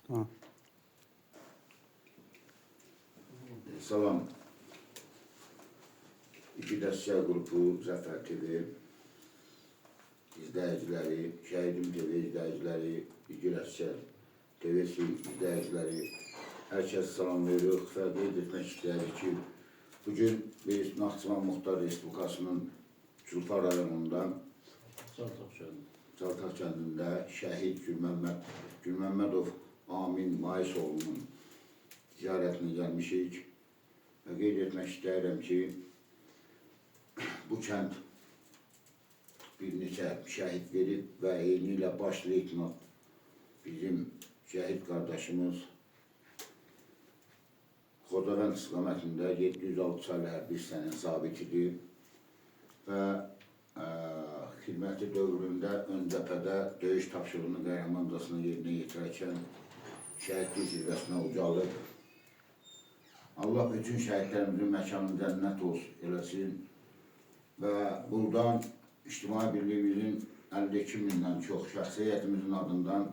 Tamam. Salam. İki Dəstə qrupu, Zəfər TV izləyiciləri, Şəhidim TV izləyiciləri, İgid Əsgər TV-si izləyiciləri, hər kəs salam veririk və qeyd etmək istəyirik ki, bugün biz Naxçıvan Muxtar Respublikasının Culfa rayonunda Caltaq kəndində şəhid Gülməmmədov Amin Mayısoğlunun ziyarətinə gəlmişik. Və qeyd etmək istəyirəm ki, bu kənd bir neçə şəhid verib və eyni ilə baş leytenant bizim şəhid qardaşımız Xocavənd istiqamətində 706 saylı hərbi hissənin zabitidir və xidməti dövründə ön cəbhədə döyüş tapşırığını qəhrəmancasına yerinə yetirərkən şəhidlik zirvəsinə ucalıb. Allah bütün şəhidlərimizin məkanı cənnət olsun, eləsin və buradan İctimai Birliyimizin 52 mindən çox şəxsi heyətimizin adından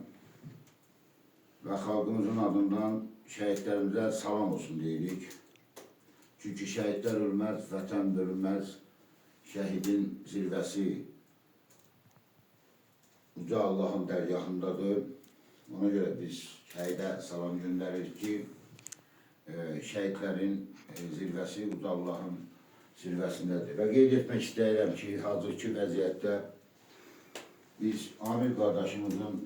və xalqımızın adından şəhidlərimizə salam olsun deyirik. Çünki şəhidlər ölməz, vətən bölünməz. Şəhidin zirvəsi Uca Allahın dərgahındadır. Ona görə biz şəhidə salam göndəririk ki, şəhidlərin zirvəsi Uca Allahın zirvəsindədir. Və qeyd etmək istəyirəm ki, hazırki vəziyyətdə biz Amil qardaşımızın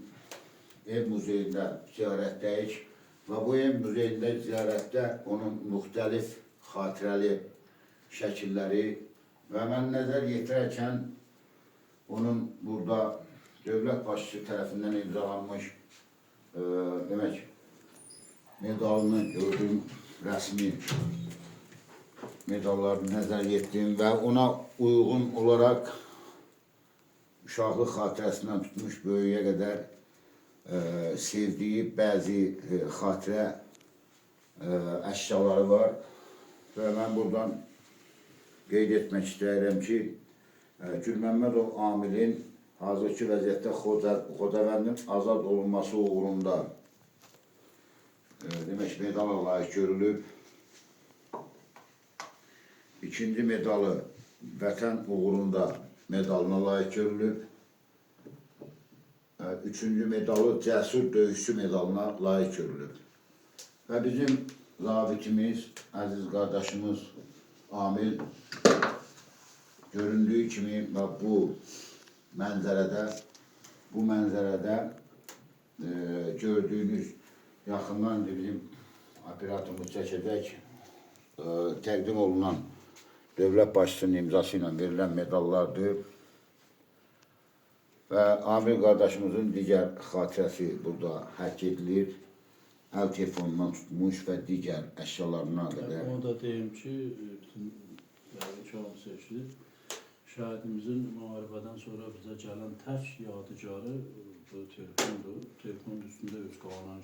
ev muzeyində ziyarətdəyik və bu ev muzeyində ziyarətdə onun müxtəlif xatirəli şəkilləri və mən nəzər yetirərkən onun burada dövlət başçısı tərəfindən imzalanmış demək medalını gördüm, rəsmi medallarını nəzər yetdim və ona uyğun olaraq uşaqlıq xatirəsindən tutmuş böyüyə qədər sevdiyi bəzi xatirə əşyaları var və mən buradan qeyd etmək istəyirəm ki, Gülməmmədov Amilin hazırki vəziyyətdə Xocavəndin azad olunması uğrunda demək medala layiq görülüb. İkinci medalı Vətən uğrunda medalına layiq görülüb. Üçüncü medalı Cəsur Döyüşçü medalına layiq görülüb. Və bizim zabitimiz, əziz qardaşımız Amil göründüyü kimi və bu mənzərədə gördüyünüz yaxından bizim operatorumuz çəkəcək təqdim olunan dövlət başçısının imzası ilə verilən medallardır. Və Amil qardaşımızın digər xatirəsi burada həkk edilir. Əl telefonundan tutmuş və digər əşyalarına qədər. Onu da deyim ki, bütün yəqin ki, hamısı eşidib. Şəhidimizin müharibədən sonra bizə gələn tək yadigarı bu telefondur. Telefonun üstündə öz qanı,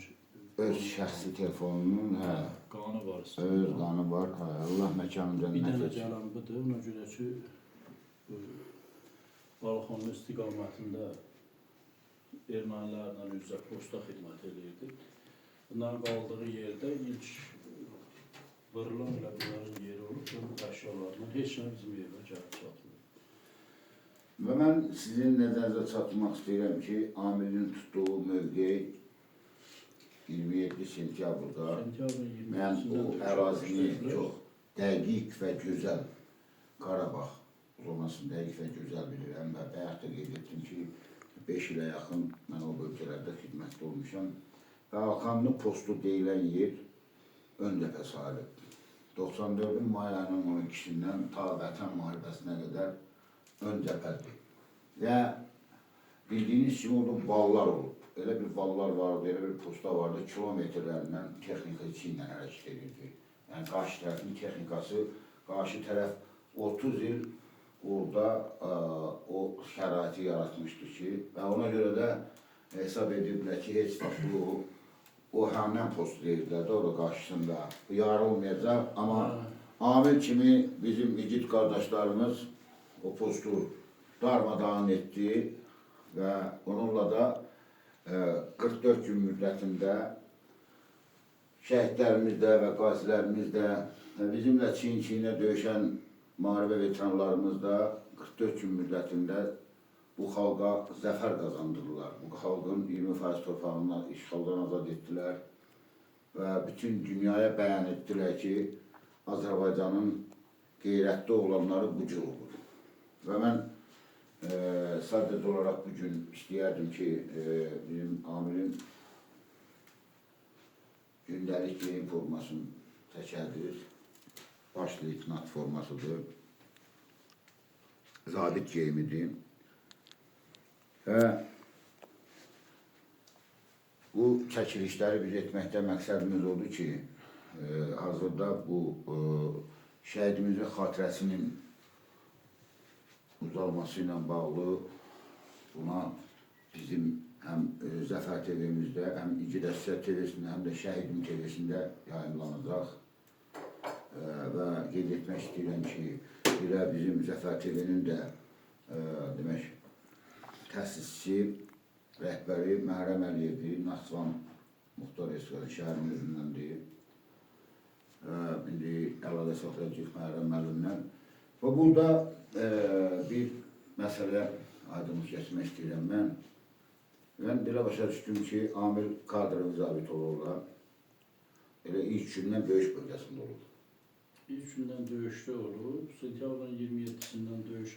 Öz şəxsi telefonunun, hə, qanı var üstündə. öz qanı var. Hə, Allah məkanı Bir cənnət dənə etsin. gələn budur. Ona görə ki, bu Balıxanlı istiqamətində ermənilərlə üz-üzə posta xidmət eləyirdi. Bunların qaldığı yerdə ilk vurulan elə bunların yeri olub, bu əşyalarından heç nə bizim evə gəlib çatmır. Və mən sizin nəzərinizə çatdırmaq istəyirəm ki, Amilin tutduğu mövqe 27 sentyabrda Sentyabrın mən 27-sindən o ərazini çox dəqiq və gözəl Qarabağ zonasını dəqiq və gözəl bilirəm və bayaq da qeyd etdim ki, 5 ilə yaxın mən o bölgələrdə xidmətdə olmuşam. Və Alxanlı postu deyilən yer ön cəbhə sayılıb. 94-ün may ayının 12-sindən ta Vətən müharibəsinə qədər ön cəbhədir. Və bildiyiniz kimi orada vallar olub. Elə bir vallar vardı, elə bir posta vardı, kilometrlərlə texnika içi ilə hərəkət edirdi. Yəni qarşı tərəfin texnikası, qarşı tərəf 30 il orada o şəraiti yaratmışdı ki, və ona görə də hesab ediblər ki, heç vaxt bu o həmən postu deyirdilər də orada qarşısında yarılmayacaq, amma Amil kimi bizim igid qardaşlarımız o postu darmadağın etdi və onunla da 44 gün müddətində şəhidlərimiz də və qazilərimiz də və bizimlə çiyin-çiyinə döyüşən müharibə veteranlarımız da 44 gün müddətində bu xalqa zəfər qazandırdılar. Bu xalqın 20% torpağından işğaldan azad etdilər və bütün dünyaya bəyan etdilər ki, Azərbaycanın qeyrətli oğlanları bu cür olur. Və mən sadəcə olaraq bu gün istəyərdim ki, bizim Amilin gündəlik geyim formasını çəkərdir. Baş leytenant formasıdır. Zabit geyimidir. Və bu çəkilişləri biz etməkdə məqsədimiz odur ki, hazırda bu şəhidimizin xatirəsinin uzalması ilə bağlı buna bizim həm Zəfər TV-mizdə, həm İgid Əsgər TV-sində, həm də Şəhidim TV-sində yayımlanacaq. Və qeyd etmək istəyirəm ki, elə bizim Zəfər TV-nin də demək təsisçi, rəhbəri Məhərrəm Əliyevdir, Naxçıvan Muxtar Respublikası şəhərinin özündəndir. İndi əlaqə saxlayacağıq Məhərrəm müəllimlə. Və burada bir məsələ aydınlıq gətirmək istəyirəm mən. Mən belə başa düşdüm ki, Amil kadrov zabit olurlar. Elə ilk gündən döyüş bölgəsində olub. İlk gündən döyüşdə olub, sentyabrın 27-sindən döyüş